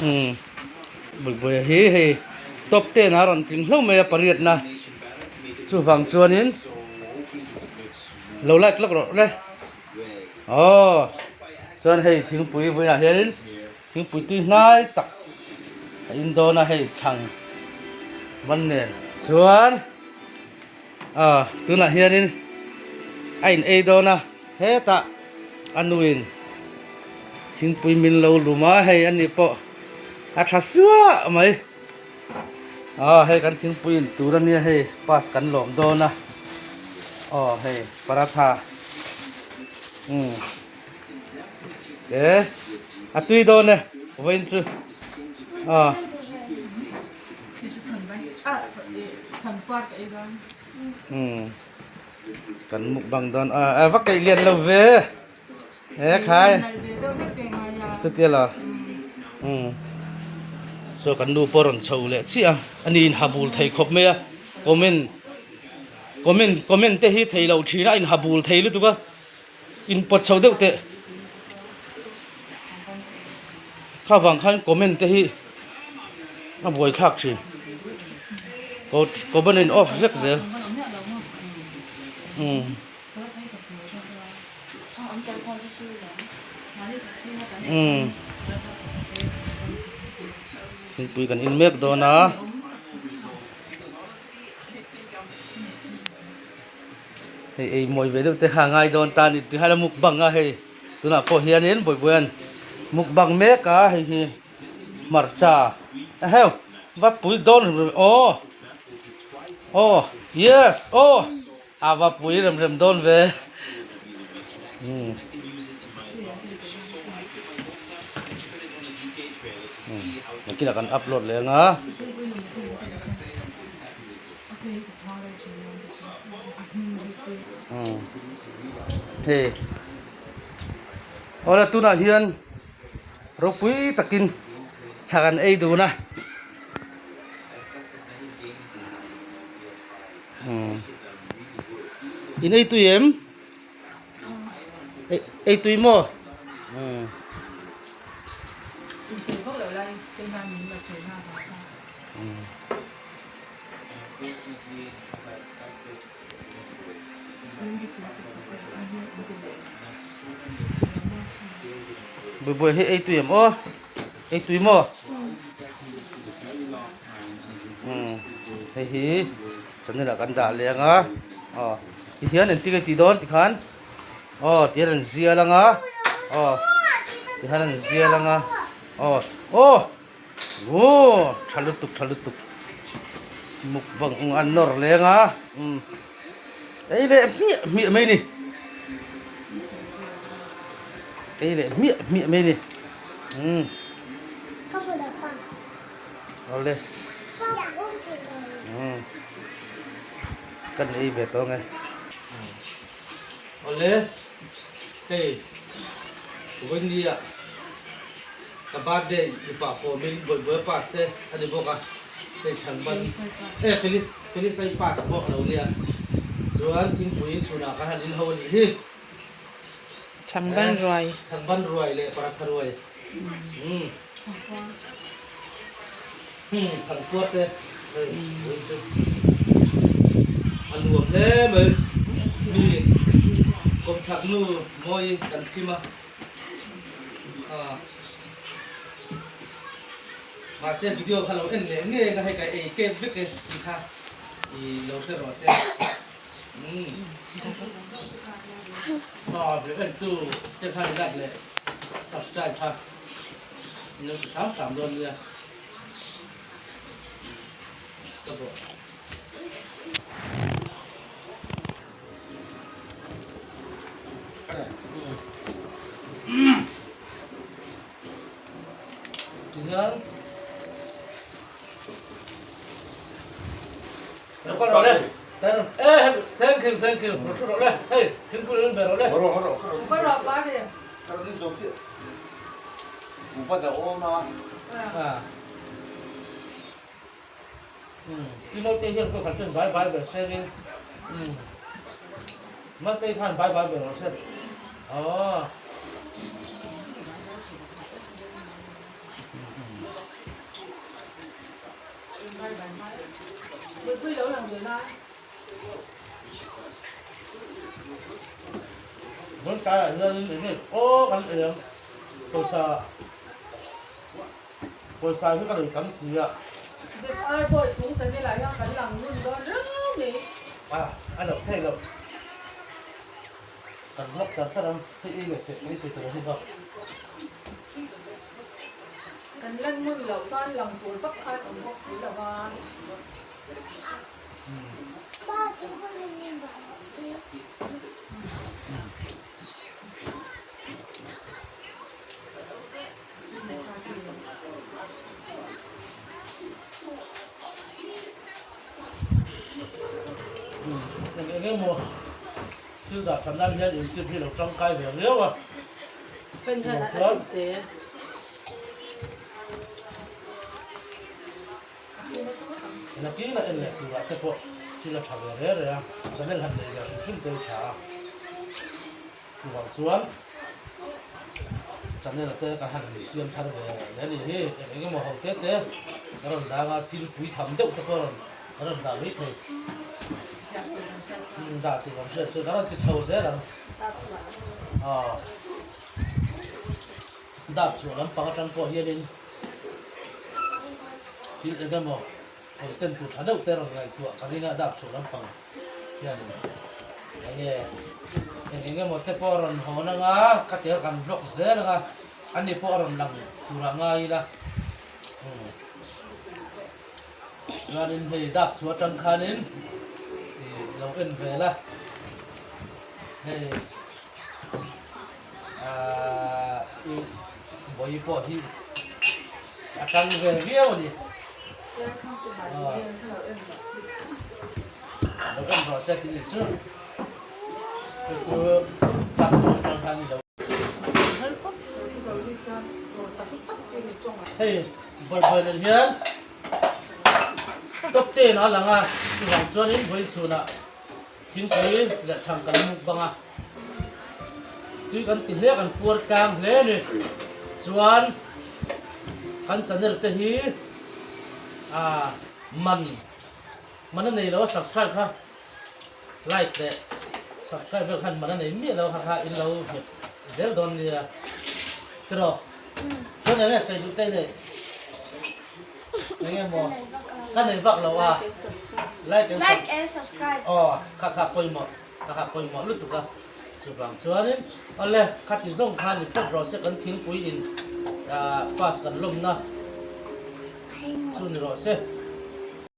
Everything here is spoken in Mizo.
Umm Bawihbawiha hi hei top ten ah a rawn tling hlauh mai a pariatna chuvang chuanin lo like lawk rawh le aw chuan hei thingpui vawiinah hianin thingpui tui hnai tak a in dawn a hei chhang man nen chuan aw tunah hianin a in ei dawn a hetah a nuin thingpui min lo lum a hei ani pawh a tha suah mai. Aw hei kan thingpui in tur ania hei pass kan lawm dawn a aw hei paratha umm e a tui dawn e vawiin chu aw. Umm kan mukbang dawn a va keih lian lo ve. He khai chutia la umm saw kan nu pawh a rawn chho leh chiah a ani in ha bul thei khawp mai a comment comment comment te hi thei lo thin a in ha bul thei lutuk a in pawt chho deuh teh kha vang khan comment te hi a buai thlak thin comment in off vek zel umm. Umm thingpui kan in mek dawn a hei ei mawi ve deuh te kha a ngai dawn ta a ni tihai la mukbang a hei tunah pawh hianin Bawihbawia'n mukbang mek a hei hi hmarcha eheu va pui dawn rem rem aw aw yes aw. A va pui rem rem dawn ve. Umm. Nakinah kan upload leh anga. Umm. Hei. Awle tunah hian ropui takin chhak an ei dun a. In ei tui em? Ei tui maw? Buaibui hi ei tui em aw? Ei tui maw? Umm hei hi channel ah kan dah leh anga aw ti hian engtin nge tih dawn tikhan aw ti hian an zial anga aw ti hian an zial anga aw aw aw tha lutuk tha lutuk mukbang an nawr leng a umm ei leh hmiah hmiah mai a ni ei leh hmiah hmiah mai a ni umm. Awle umm kan ei ve tawh ange awle hei vawinia ka birthday ni pah fawm in bawihbawi a pass te a ni bawk a hei chhan ban e Felix Felix a i pass bawk a lo nia chuan thingpui chhunah kan han in ho a nih hi chhan ban ruai chhan ban ruai leh paratha ruai umm. Chhangpuar te hei vawiin chu a nuam hle mai mi kawmchhak nu mawi kan thlim a mahse video kha lo en leh ngei ang a hei ka ei kep vek e tih kha ih lo hre rawh se aw en tu te khan like leh subscribe kha. Min lo ti hram hram dawn nia. Stop rawh. Tinggal. Lo kal rawh le. Thank you, thank you. Lo thu rawh le. Hei, thingpui lo in ve rawh le. Rawh rawh Kal rawh pa ri. Pi Mawitei hian khaw khat chuan bai bai ve se ring. Mawitei khan bai bai ve rawh se. Aww. Vawn tlaiah hianin eng nge aw kan ei ang pawisa pawisa hi ka nei tam si a. ZR bawi phung channel ah hian kan lang nun dawn reng mai. A a loh theih loh. Kan vlog char char ang hei ei leh teh mai thei tur hi bak. Kan lan ngun loh chuan lang tur vak khan awm bawk si lo va. Eng eng emaw thil dah that nan hian intip hi lo tangkai ve riau a. Fan hian a en che. Nakin a en leh turah te pawh thil a tha ve re re a, channel han nei ve hrim hrim te hi tha a. Chuvang chuan channel te kan han siam thar ve leh a nih hi, eng eng emaw ho te te ka rawn dang a, thil pui tham deuh te pawh rawn ka rawn dah mai thei. Dah tur kan hriat chuan ka rawn ti chho zel ang. Aw dap chhuah lampang atang pawh hianin thil eng emaw content tur tha deuh te rawn ngaihtuah ka ring a dap chhuah lampang hianin eng nge eng eng emaw te pawh a rawn hawn anga ka tel kan vlog zel anga ani pawh a rawn lang turah ngai ila umm chuanin hei dap chhuah atang khanin ih lo en vel a hei Ahh i vawi pawh hi a tang ve viau a ni. Aw lo en rawh se tih chu chu chu chak chu atang khan i lo. Hei vawi vawi leh hian top ten a lang a chuvang chuanin vawi chhunah Thingpui leh chhang kan muk bang a, tui kan ti hle kan puar tlang hle a ni. Chuan kan channel te hi ah man man a nei lo a subscribe kha like leh subscribe vel khan man a nei miah lo kha kha in lo hmet zel dawn nia tiraw. Chuan eng nge sawi duh te nei eng nge maw ka nei vak lo a like and Like and subscribe. aw kha kha pawimawh kha kha pawimawh lutuk a chuvang chuanin awle khati zawng khan ni phawt rawh se kan thingpui in ah pass kan lawmna chu ni rawh se.